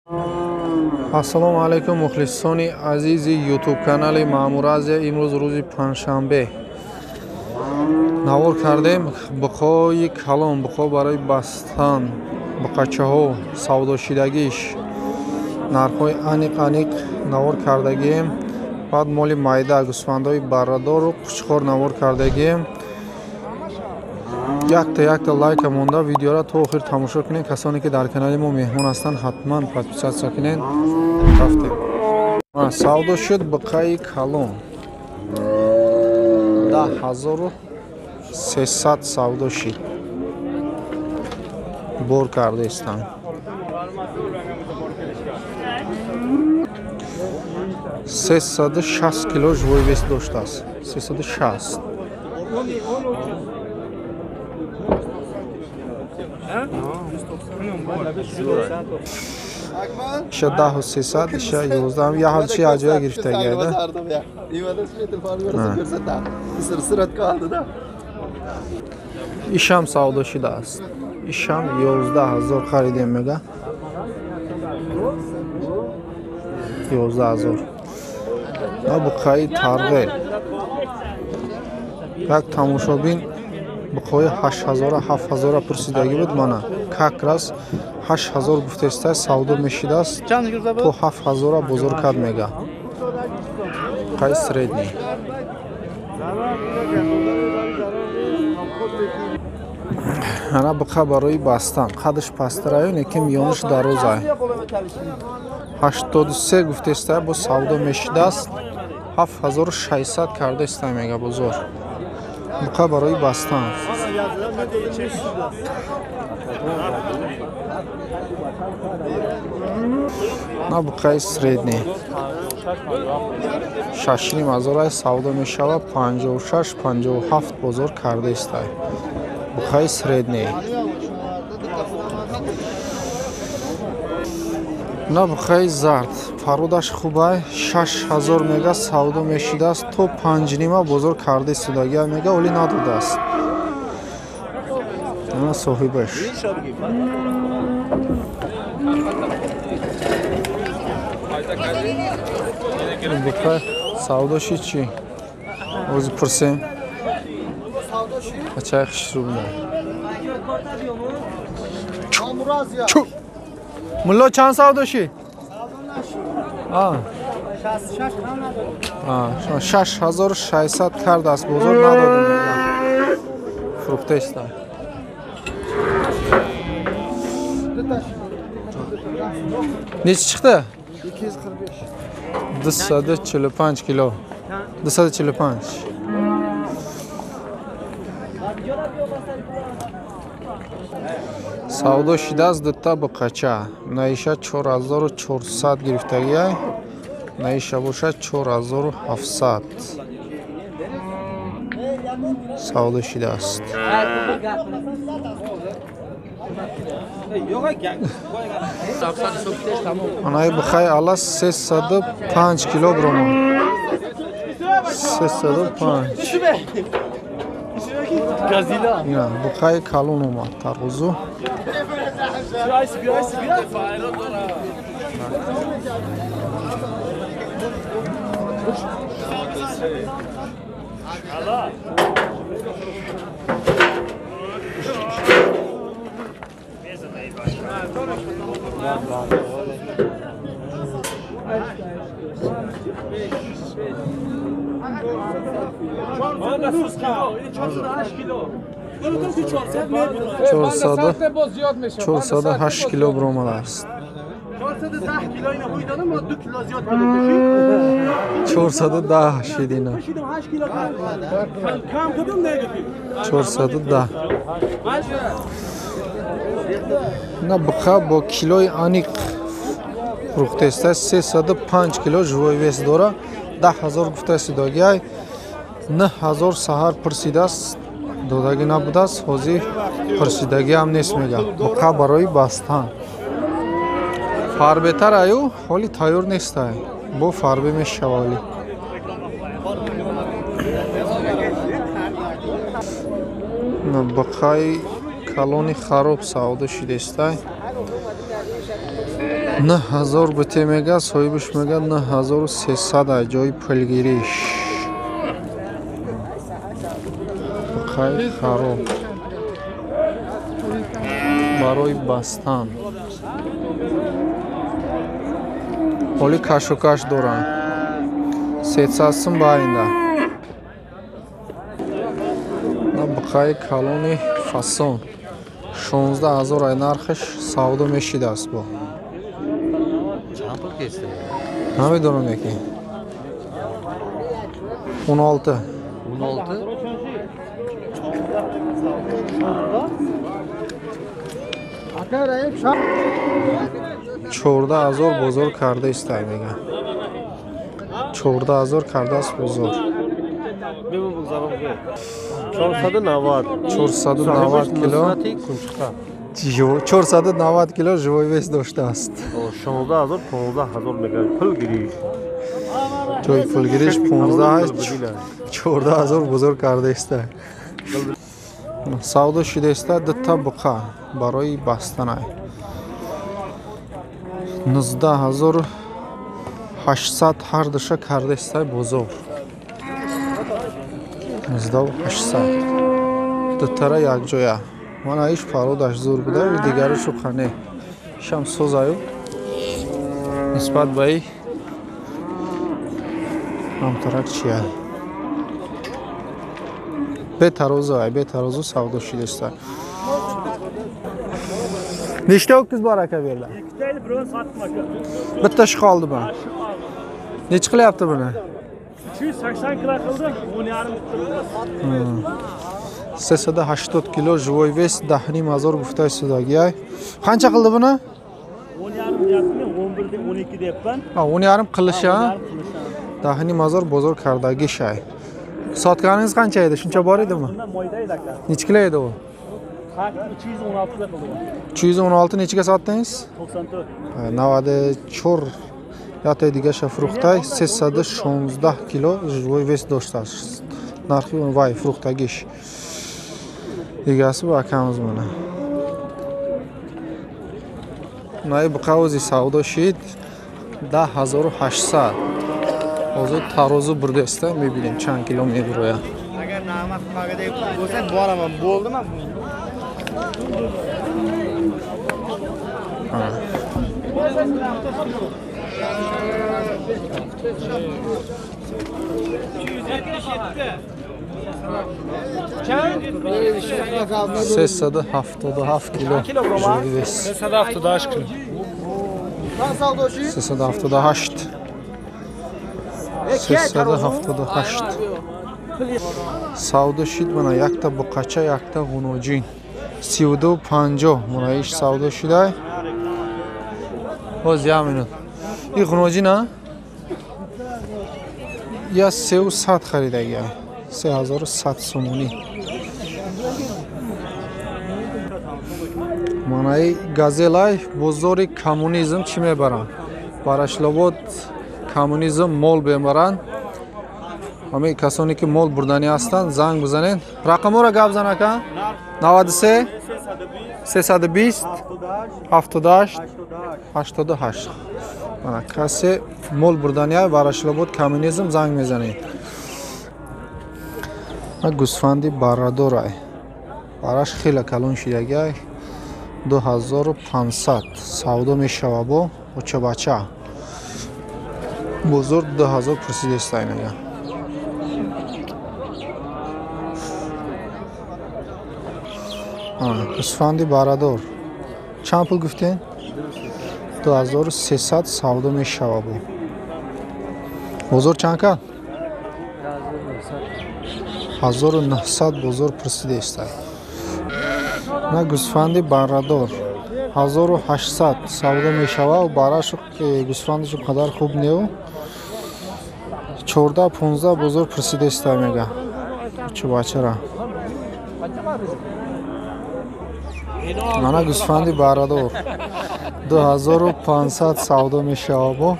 Ассалому алайкум мухлисони азизи YouTube канали Маъмур Азия. Имрӯз рӯзи панҷшанбе навор кардем буқои калон, буқо барои бастан, буқачаҳо, савдошидагиш, нархҳои аниқ аниқ навор кардагием. Баъд моли майда, гӯсфандҳои баррадору қучқор навор кардагием. Якта якта лайка монда, видеоро то охир тамошо кунед. Касоне ки дар канали мо меҳмон ҳастанд, ҳатман подписаться кунед. Рафтем. Савдо шуд буқаи калон 10 300 савдо шид, бор кардаистам. 360 кило живой вес доштааст, 360. Иша 10 300, иша 11. Я ҳарчи аҷоя гирифтагиада. Ишам савдо шудааст, ишам 11 000 харидем, мега 11 000. На буқаи тарғел як тамошобин буқои 8000, 7000 пурсидагӣ буд. Мана как раз 8000 гуфтеста, савдо мешидааст, то 7000 бозор кард, мега. Буқаи средний. Ана буқа барои бастан, қадаш пасттараю, лекин миёнаш дарозай. 83 гуфтеста, бо савдо мешидааст, 7600 кардаиста, мега бозор. Буқа барои бастан. На буқаи средний 6500 савдо мешавад, 56, 57 бозор кардаистай. Буқаи средний. На буқаи зард, пародаш хубай, 6000 мега, савдо мешидааст, то 5,5 бозор карда истодагия, мега, оли надодааст. На соҳибаш. Буқа савдоши чӣ? Ози пурсем. Бачаи хушрӯ. Мулло, чанд савдоши? 6600 кардааст, бозор надодем, фурӯхтаиста. Nechi chiqdi? 245 kilo. 245. Савдо шидааст дута буқача. Наиша 4400 гирифтагиай, наиша бошад 4700 савдо шидааст. Анаи бухаи ала 305 кило бромад, 305. Ина бухаи калон омад тарғузу. 408 кило биромадааст. 410 шидина, 410. На буқа бо килои аниқ фурӯхтаиста, 305 кило живой вес дора. 10 000 гуфтаисти догиай, 9000 саҳар пурсидааст, додагӣ набудааст, ҳозир пурсидагиам нест, мега. Буқа барои бастан, фарбетар аю, ҳоли тайёр нестай, бо фарбе мешава ҳоли. Буқаи калони хароб савдо шудестай. 9000 бите мега, соҳибаш мега 9300 ай ҷои пулгириш. Буқаи хароб барои бастан. Ҳоли кашокаш доранд. 300 сум ба оинда. На буқаи калони фасон 16000 ай нархаш савдо мешидааст бо. Намедонам яке. 16. 16? 14000 бозор карда истай мега. 14000 кардааст бозор. 490. 490 кило. 490 кило живой вес доштааст. 16000 15000 мега пулгириш. Ҷои пулгириш 15 14000 бозор карда истай. Савдо шуда иста дута буқа барои бастанай. 19800 ҳар душа карда истай бозор. 19800 дутара якҷоя. Мана иш пародаш зур буда, дигарашу қане. Ишам созаю. Нисбат ба и ҳамтарак чия? Бетарозу ай, бетарозу савдо шудааст. Nechta ho'kiz bor aka bu yerda? Ikkitaydi, birini sotdim aka. Bitta shu qoldimi? Necha qilyapti buni? 380 kilo qildi, 10,5 qildi. 380 кило живой вес 10,5 гуфта истодагиай. Qancha qildi buni? 10,5 deyapman, 11 deb 12 deyapman. Ha, 10,5 qilishi, ha? 10,5 bozor kardagi shay. Sotganingiz qancha edi? Shuncha bor edimi? Bundan moyda edi aka. Necha kilo edi u? 316 da qildi. 316 nechaga sotdingiz? 94. 94 yataydigasha фруктay 316 кило живой вес доштааст. Нархи вай фруктагиш. Egasi bu akamiz mana. Nay buqa o'zi savdo shid 10800. Hozir tarozi burda mebinем чанд кило мебурояд. Agar na'mat qilmaga bo'lsa boraman, bo'ldimi? Сесаду ҳафтоду ҳафт кило живой вес. 378 кило. 378. 378. Савдо шид мана якта буқача, якта ғуноҷин. 32,50 мана иш савдо шидай. Боз як минут. И ғуноҷин а? Я 300 харидаги. 3100 сомонӣ. Манаи газелай бозори коммунизм чӣ мебаранд? Барашлобод коммунизм мол бемаранд. Ҳамаи касоне ки мол бурданӣ ҳастанд занг бизанед. Рақамҳоро гап зан ака. 93 320 78 88. Мана касе мол бурданӣ Барашлобод коммунизм занг мезанед. Гӯсфанди баррадорай. Бараш хеле калон шидагиай. 2500 савдо мешава бо очабача. Бозор 2000 пурсидестай мега. Гӯсфанди баррадор. Чанд пул гуфтен? 2300 савдо мешава бо. Бозор чанд кард? 1900 бозор пурсидестай. На гӯсфанди баррадор 1800 савдо мешава. Барашу гӯсфандишу қадар хуб неу. 14-15 бозор пурсидестай мега. Чу бачара. Мана гӯсфанди баррадор 2500 савдо мешава бо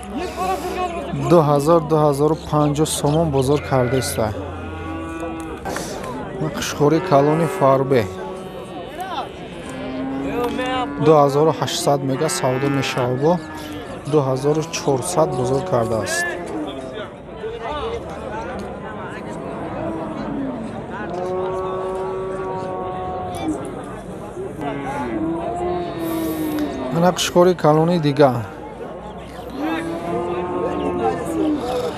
2000-2050 сомон бозор кардестай. Қушқори калони фарбе 2800 мега савдо мешава бо 2400 бозор кардааст. Ана қушқори калони дига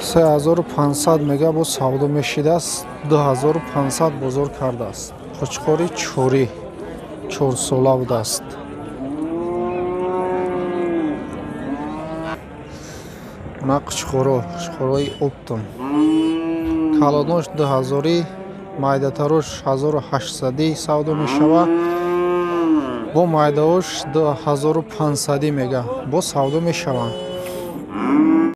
3500 мега бо савдо мешидааст, 2500 бозор кардааст. Қучқори чорӣ чорсола будааст. Ана қучқоро, қучқорои оптом. Калонош 2000, майдатарош 1800 савдо мешавад. Бо майдаош 2500 мега бо савдо мешаванд.